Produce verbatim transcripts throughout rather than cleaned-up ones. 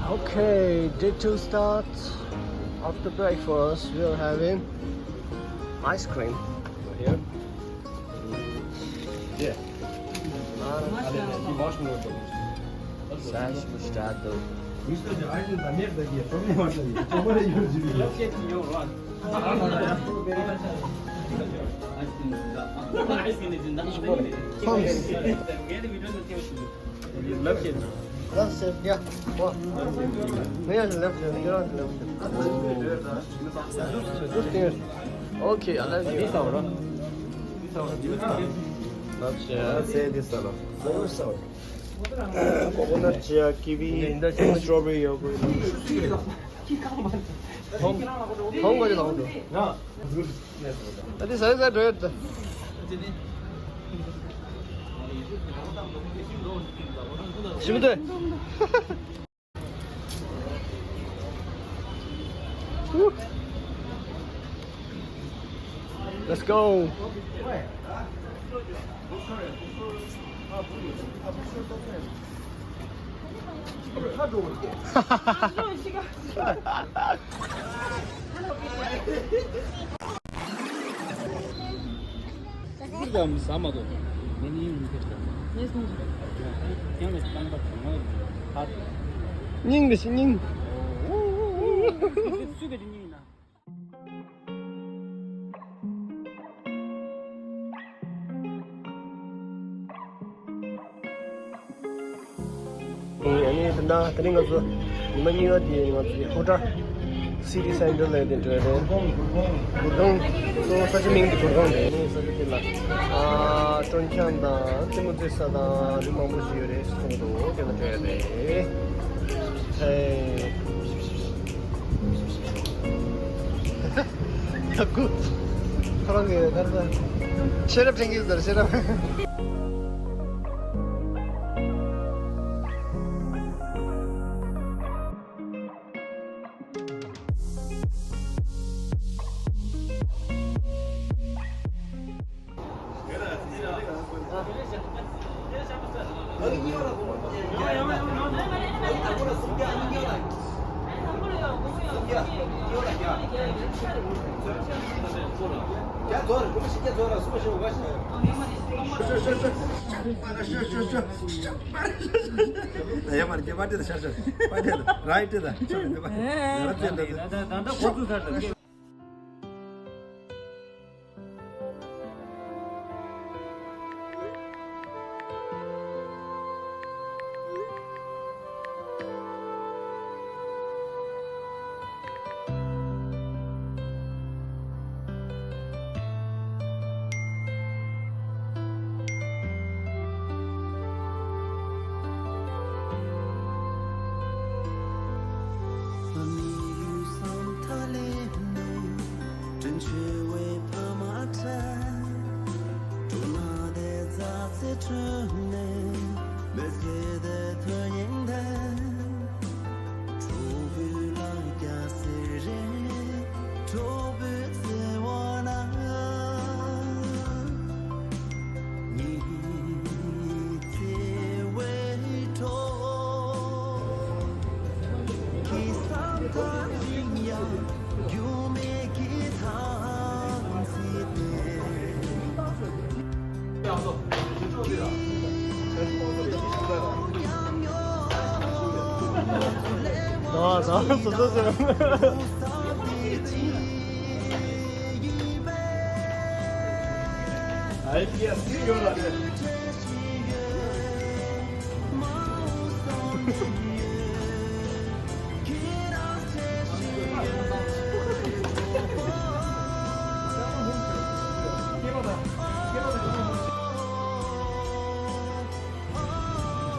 Okay, day two starts. After breakfast, we are having ice cream here. Yeah. Sash mustard. Love shape, yeah. Wow. Yeah, love shape. You're on love shape. Just here. Okay, I love you. This one, bro. Love shape. Say this one. Coconut chia, kiwi, strawberry yogurt. Home, home 거지 나오죠. 야, 아, this is great. 친구들. Let's go. སྙིང་རེད་ཤི་སྙིང་། ཨ་ནི་ད་ལྟ་དེ་རིང་ང་ཚོ་ཉི་མ་གཉིས་པ་དེ་ང་ཚོའི་ཧོ་ཊལ་སི་ཊི་སེན་ཊར་ལ་དེ་འགྲོ་ཡ་རེད། གུར་ཁང་གཙོ་བོ་ས་ཆ་མིང་དེ་གུར་ཁང་རེད། ཨ་ནི་ས་ཆ་དེ་ལ་ཨ་སྤྲོ་འཆམ་དང་རྩེད་མོ་རྩེ་ས་དང་རིགས་མང་པོ་ཞིག་ཡོད་རེད། གསུངས་འདུག་དེ་ལ་འགྲོ་ཡ་རེད། ཧེ། ད་གུ། ཁོ་རང་གི་ད་ལྟ་ཤེས་རབ་དྲན་གྱི་ཟེར་ཤེས་རབ།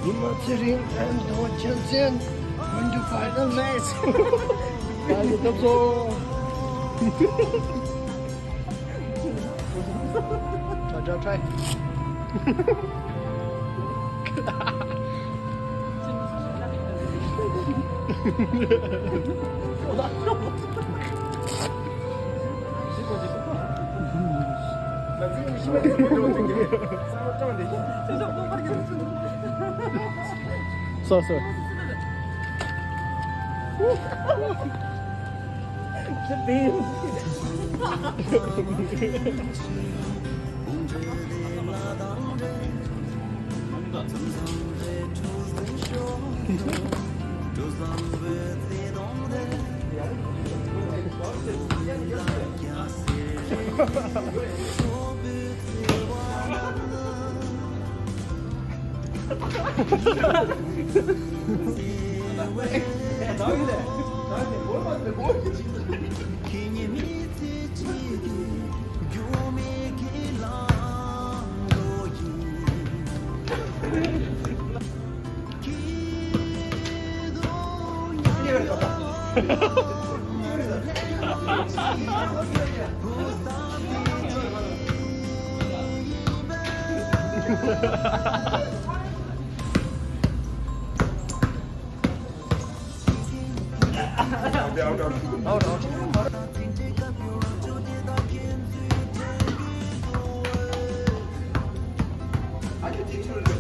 ཉི་མ་ཚེ་རིང་ཨེམ་དང་ཆོས་སེང་། Going to final match. ཡ་ཡི་ཐོབ་སོང་། Try, try, try. So, so.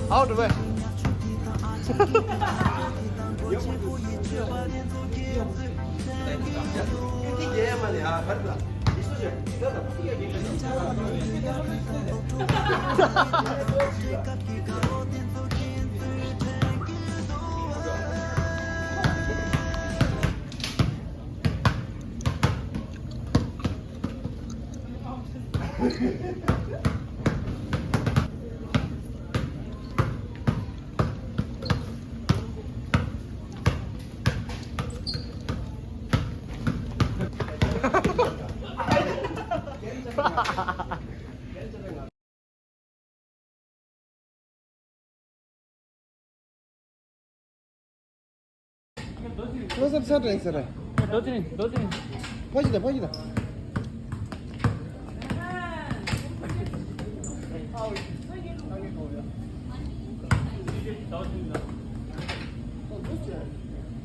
Out of way. Close up ས་དྲན་ས་ར། རྡོ་རྗེ་རིང་། རྡོ་རྗེ་རིང་། ཕ་ཞིག་དང་ཕ་ཞིག་དང་།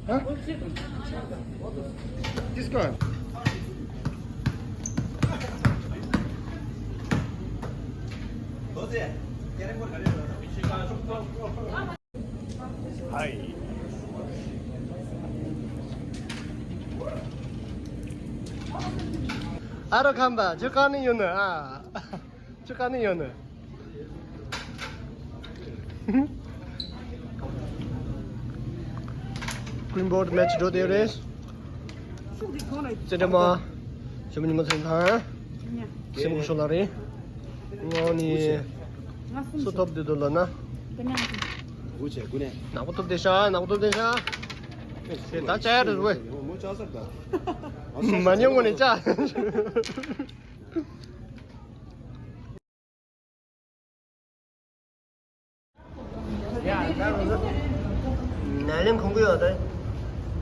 ཨ། ཌིས་ཀོ། ཨ་རོ་ཁམས་པ་ཁྱོད་ག་ནས་ཡོང་ནི་ཨ། ཁྱོད་ག་ནས་ཡོང་ནི། Green board match འགྲོ་བསྡད་རེད། བཙན་དྲ་མ། ཞོ་མོ་ཉི་མ་ཚན་ཁང་། སེམས་ཁུ་ཤོ་ལ་རེད། ང་ནི་སུ་ཐོབ་བསྡད་འདུག་ལབ་ན། ནག་པོ་ཐོབ་བསྡད་ཤག་ནག་པོ་ཐོབ་བསྡད་ཤག་དེ་ད་བཅའ་ཡ་རེད་ཝེ། མ་ཉོ་ངོ་ནས་བཅའ། ནཱ་ལེན་གོང་གི་ཡོད་དེ།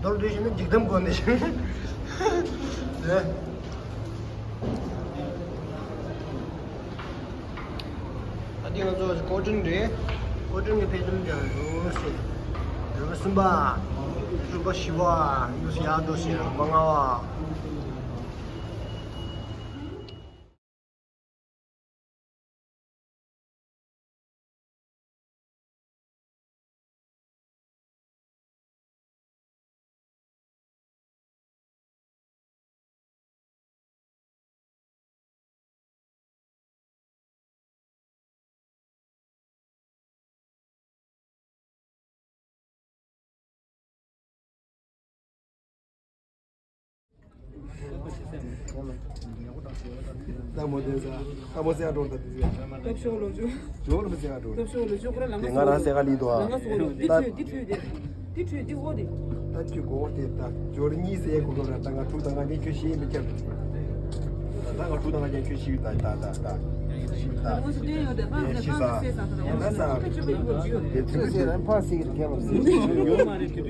མདོར་བསྡུས་ཤིག་ན་འཇིགས་དམ་སྒོ་ནས་ཤིག་ཨ་ཏི་ང་ཚོ་ཀོ་ཀྲིན་རེད། ཀོ་ཀྲིན་གྱི་ཕེབས་ལམ་ཀྱང་རུ་སེ། རུ་གསུམ་པ། རུ་པ་བཞི་པ། ཡུ་སི་ཡར་འགྲོ་སེ་རུ་པ་ལྔ་པ། ལྟད་མོ་བསྟན་ས། ལྟད་མོ་གསན་འགྲོ་ད་དེ་ཟེར། སྟོབས་ཤུགས་ལོ་ཇུ། ཇོ་ལོ་གསན་འགྲོ། སྟོབས་ཤུགས་ལོ་ཇུ་ཁོ་ར་ལ་དེ་ང་རང་གསན་ག་ལི་དོ། ལ་ང་སོ་ལོ་དེ་ད་ཆུ་དེ་ཆུ་དེ། དེ་ཆུ་དེ་འོ་དེ། ད་ཆུ་གོ་དེ་ད་ཇོ་ར་གཉིས་ཟེར་གོ་གོ་ར་ད་ང་ཕྲུག་ད་ང་གཉིས་ཁྱོད་ཤེས་མི་ཁྱབ། ད་ང་ཕྲུག་ད་ང་གཉིས་ཁྱོད་ཤེས་ད་ད་ད་ད། ད་ང་སུ་དེ་ཡོད་དེ་ང་ཡེ་ཤེས་ས། ཡེ་ན་ས། དེ་ཚུ་ཟེར་རན་ཕ་སི་གི་ཁྱབ་སི། ཡོད་མ་རེད་དེ་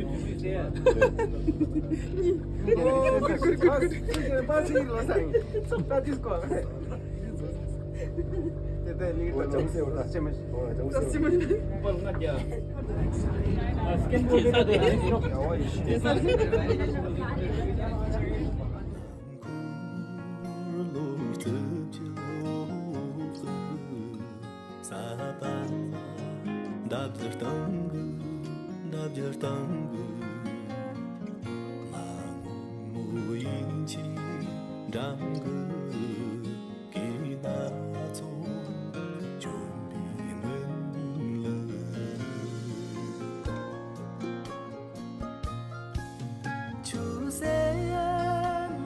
དུས་དུས་དུས་ཟེར། རྣམ་རྒྱལ་དང་གི་མ་ངུ་མོ་ཡིན་གྱི་འགྲམ་གི་གི་སྣ་ཚོགས་བཅོམ་པའི་མིན་ལ། ཆུ་སེར་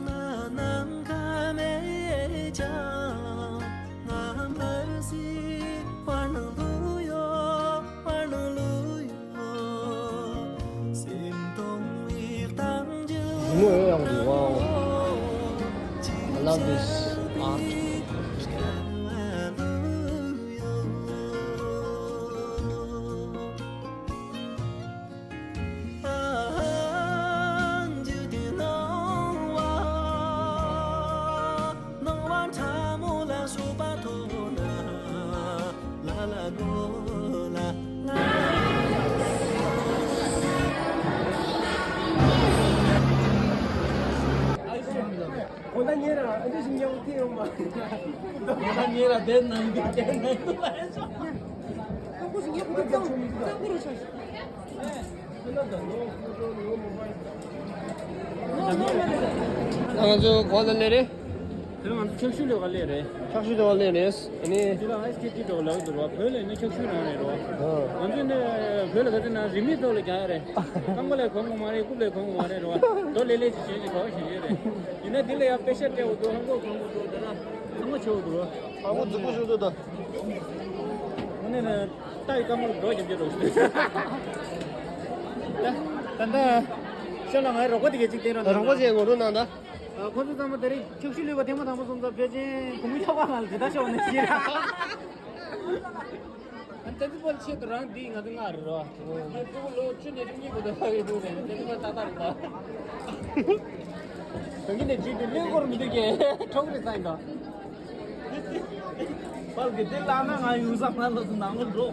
ན་ནམ་མཁའ་མེད་ཀྱང་ང་མར་སི་བར་ནང་ལུ་ཡོད། I love this art. ང་ཚོ་གོ་ལ་ལེ་རེད། དེ་ང་ཚོ་ཆག་ཤུལ་ལས་ཀ་ལས་རེད། ཆག་ཤུལ་ལས་ཀ་ལས་རེད། ཨ་ནི། དེ་ལ་ཨའི་སི་ཀེ་ཊི་འགྲོ་ལབ་འདུག་རོ། བོད་ལ་ནི་ཆག་ཤུལ་རང་རེད་རོ། ང་ཚོ་ནི་བོད་ལ་ག་ཚོད་ན་རི་མེད་ཐོག་ལ་རྒྱག་ཡ་རེད། རྐང་པ་ལས་གོང་གོ་མ་རེད། རྐུབ་ལས་གོང་གོ་མ་རེད་རོ། རྡོ་ལེ་ལེ་ཅིག་བྱས་ཅིག་གོ་ཞིག་ཡོད་རེད། ཡིན་ན་དེ་ལ་ཡང་པེ་ཤ་སྤྲད་འོ་འདུག་ཧང་གོ་གོང་གོ་འདུག་དེ་ལ་ཧང་གོ་ཆེ་འོ་འདུག་རོ། ཧང་གོ་རྫིག་པོ་ཞིག་འདུག་ད། ཨ་ནི་ནི། ལྟ་ཡི་དཀའ་མོར་འགྲོ་རྒྱབ་རྒྱབ་རོགས་ཞུ། ད་ད་ད་ཤོ་ལ་ངའི་རོགས་པ་དེ་གས་གཅིག་བསྟན་རོགས་གནང་། རོགས་པ་ཞིག་ངོ་སྤྲོད་གནང་ད། ཁོ་ཚོ་ཚང་མ་ད་རེས་ཆག་ཤུལ་ལུས་པ་ཐེངས་མ་དང་པོ་སོང་ཙང་ཕལ་ཆེར་གོང་མོ་ཆགས་པ་ང་ལ་དེ་ལྟ་ཤོག་ནས་ཤེས། ཨ་ནི་ཏན་ཏན་པོ་ཆེད་དུ་རང་འདི་ང་ཚོ་ལྔ་རེད་རོ། ངའི་སྤུ་གུ་ལོ་བཅུ་ནས་བཅུ་གཉིས་བར་དུ་ལྷག་ཡོད་འདུག་ནས་ཏན་ཏན་པོ་ཏག་ཏག་རེད་ད། གང་གི་ནས་བྱེད་དུ་གློད་སྐོར་མི་འདུག་གས་ཁྲོག་རེད་ས་ཡིན་ད། པར་གི་དེ་ལ་ན་ང་ཡུལ་ས་ང་ལ་སུ་ནང་ལ་འགྲོ།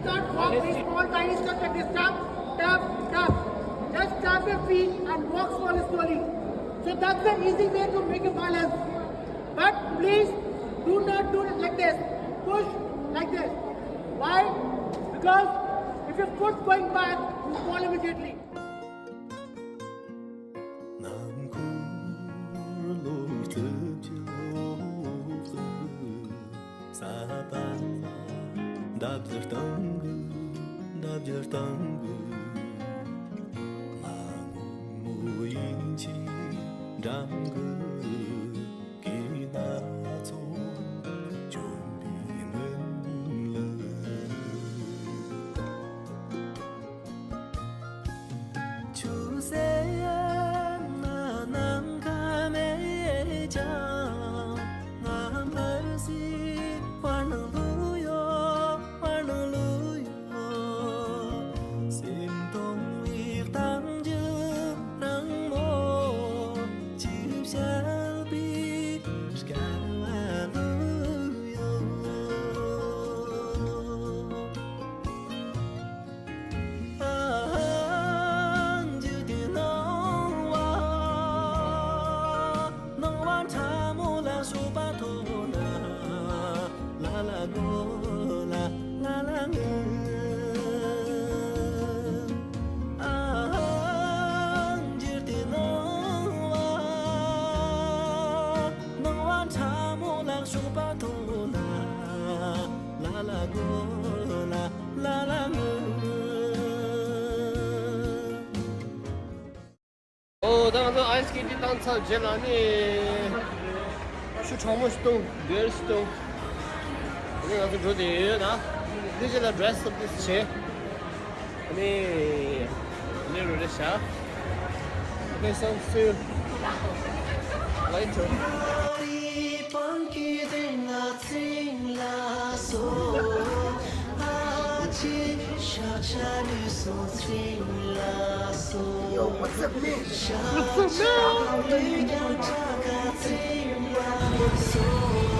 Start walk with small tiny steps like this. Tap, tap, tap. Just tap your feet and walk slowly, slowly. So that's the easy way to make a balance. But please do not do it like this. Push like this. Why? Because if your foot's going back, you fall immediately. ནམ་མཁར་ལོ་རྩིབས་ཀྱི་འོག་ཏུ་ས་པ་འདབ་བརྒྱ་སྟེང་གི་འདབ་བརྒྱ་སྟེང་གི་མ་ངུ་མོ་ཡིན་གྱི་འགྲམ་གི་གི་སྣ་ཚོགས་བཅོམ་པའི་མིན་ལ། ཆུ་སེར་ན་ནམ་མཁའ་མེད་ཀྱང་ང་མར་སི་བར་ནང་ལུ་ཡོད། བར་ནང་ལུ་ཡོད། སེམས་སྟོང་བའི་གཏམ་རྒྱུད་རང་མོ་ཅིག་བཤད་པའི་སྐལ་བ་ལུ་ཡོད། ཨ་ཧ། འཇིག་རྟེན་སྣང་བ། སྣང་བ་ཕྲ་མོ་ལ་སོགས་པ་མཐོང་ན། ལ་ལ་གོ་ལ་ལ་ལ་ངུ། ཨ་ཧ། འཇིག་རྟེན་སྣང་བ། སྣང་བ་ཕྲ་མོ་ལ་སོགས་པ་མཐོང་ན། ལ་ལ་གོ་ལ་ལ་ལ་ངུ། ཨོ་ད་ང་ཚོ་ཨའི་སི་ཀེ་ཊི་བཏང་ཚར་རྗེས་ལ་ནི་ཆུ་གྲང་མོ་ཞིག་བཏུང་། བི་ཡར་ཞིག་བཏུང་། ཨ་ནི་ང་ཚོ་འགྲོ་བསྡད་ཡོད་ད། འདི་རྗེས་ལ་ཌི་རེ་སི་ཨབ་ཏོག་ཙམ་བྱས། ཨ་ནི་ཨ་ནི་རུ་རེ་བཞག Okay, so see you later. Yo, what's up, man? What's up, man?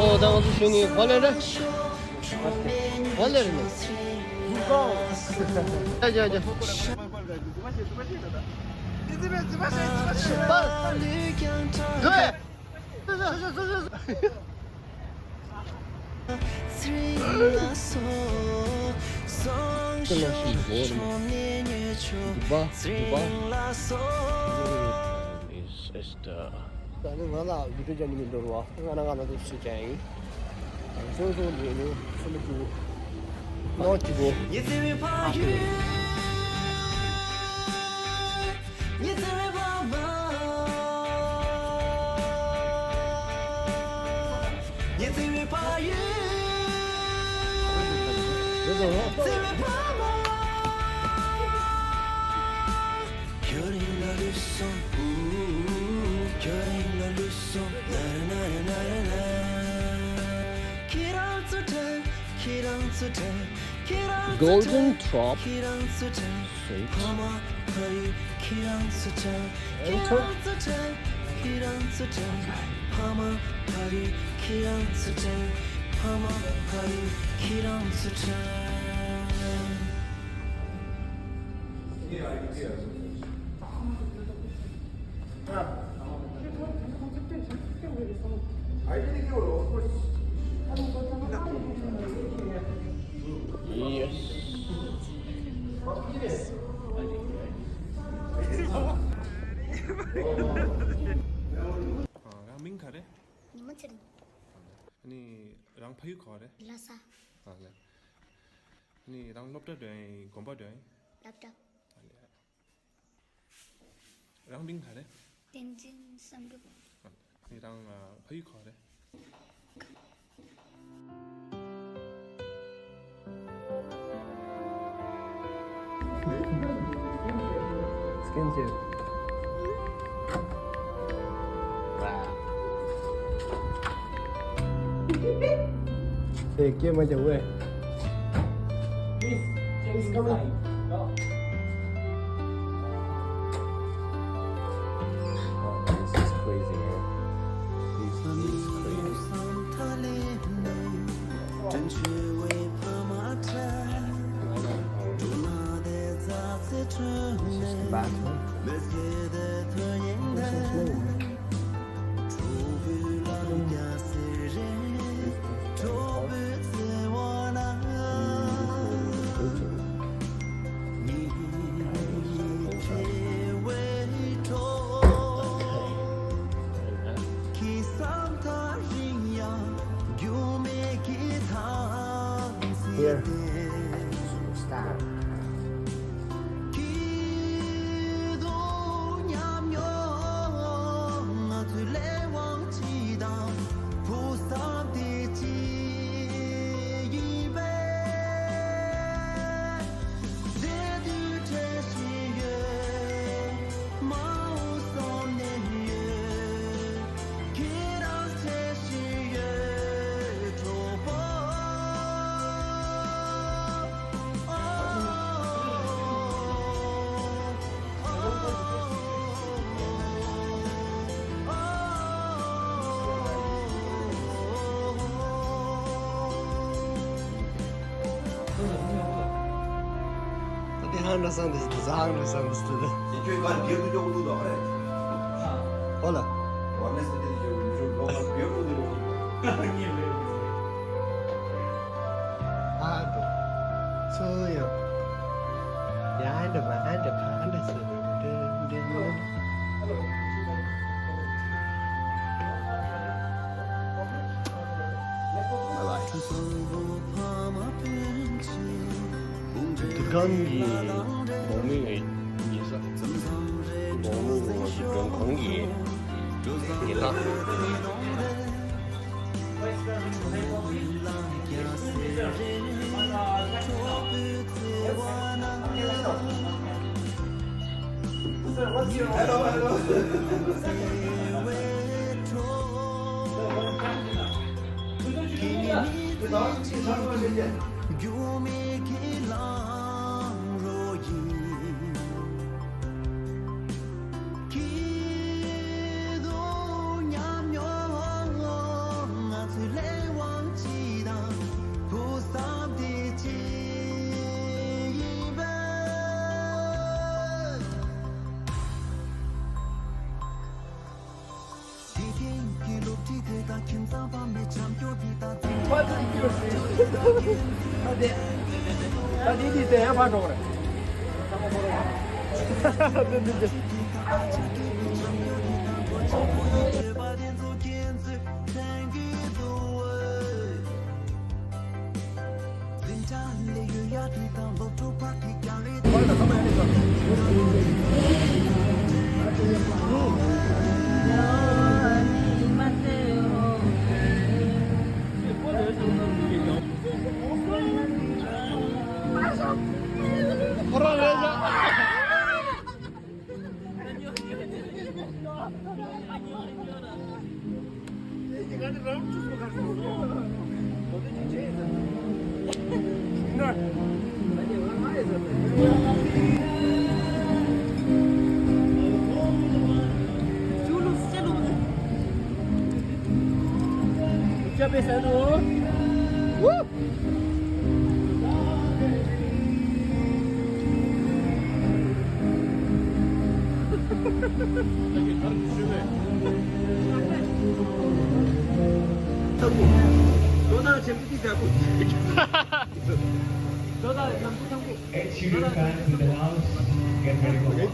ཨོ་ད་ང་ཚོ་གཞུང་ནས་གོ་ལེ་རེད། གོ་ལེ་རེད། ཡ་ཡ་ཡ། ལ་ཞིག་གོ་རེད། ཌུ་བ་ཌུ་བ། Is is the ད་ནི་ང་ལ་བི་ཌིའོ་ཅན་ནི་མི་འདོར་བ། ང་ན་ང་ན་དུ་སུ་ཅན་ཡིན། སོ་སོ་ནི་ནི་སུ་མི་ཀུ་ནོ་ཅི་གོ། Golden Trop Sweet. Yes. རང་མིང་ག་རེ། ཉི་མ་ཚེ་རིང་། ཨ་ནི་རང་ཕ་ཡུལ་ག་རེ། ལྷ་ས། ཨ་ལེ། ཨ་ནི་རང་སློབ་གྲྭ་འགྲོ་ཡིན་དགོན་པ་འགྲོ་ཡིན། སློབ་གྲྭ། ཨ་ལེ། རང་མིང་ག་རེ། བསྟན་འཛིན་བསམ་གྲུབ། ཨ་ནི་རང་ཕ་ཡུལ་ག་རེ། Skin care. Wow. Hey, give me the way. Please, please come in. This is crazy, man. This is crazy. This is the bathroom. Here. Stop. ད་དེ་ཧང་འདྲ་སང་དེ་དེ་ཚ་ཧང་འདྲ་སང་དེ་དེ། ཁྱོད་ཀ་རྒྱབ་ཏུ་ཅོག་ཏུ་དོ་རེད། ཧོ་ལ། ཝ་ནེ་སི་དེ་དེ་ཅོག་ལོ་ལ་རྒྱབ་ཏུ་དེ་རོ། ཨ་དོ། སོ་ཡོ། ཡ་འདྲ་མ་འདྲ་ཕ་འདྲ་སོ་རེ་འདྲ་འདྲ། དུར་ཁང་གི་འོག་མིན་ཡིན་ས། འོག་མིན་འགྲོ་ཁང་གི་ཡིན་ས། Hello, hello. ད་དེ་དེ་དེ་ཡང་ཕར་འགྲོ་གི་རེད། འདི་འདི་འདི། Ed Sheeran fans in the house, get ready for it.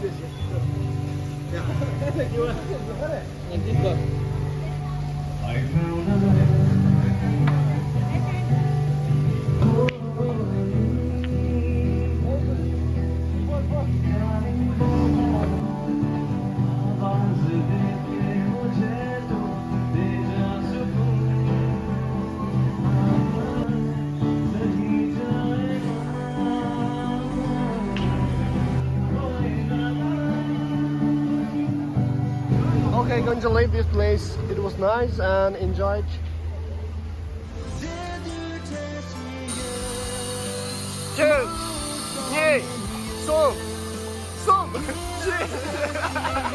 Okay, going to leave this place. It was nice and enjoyed. Two, three, four, four, three.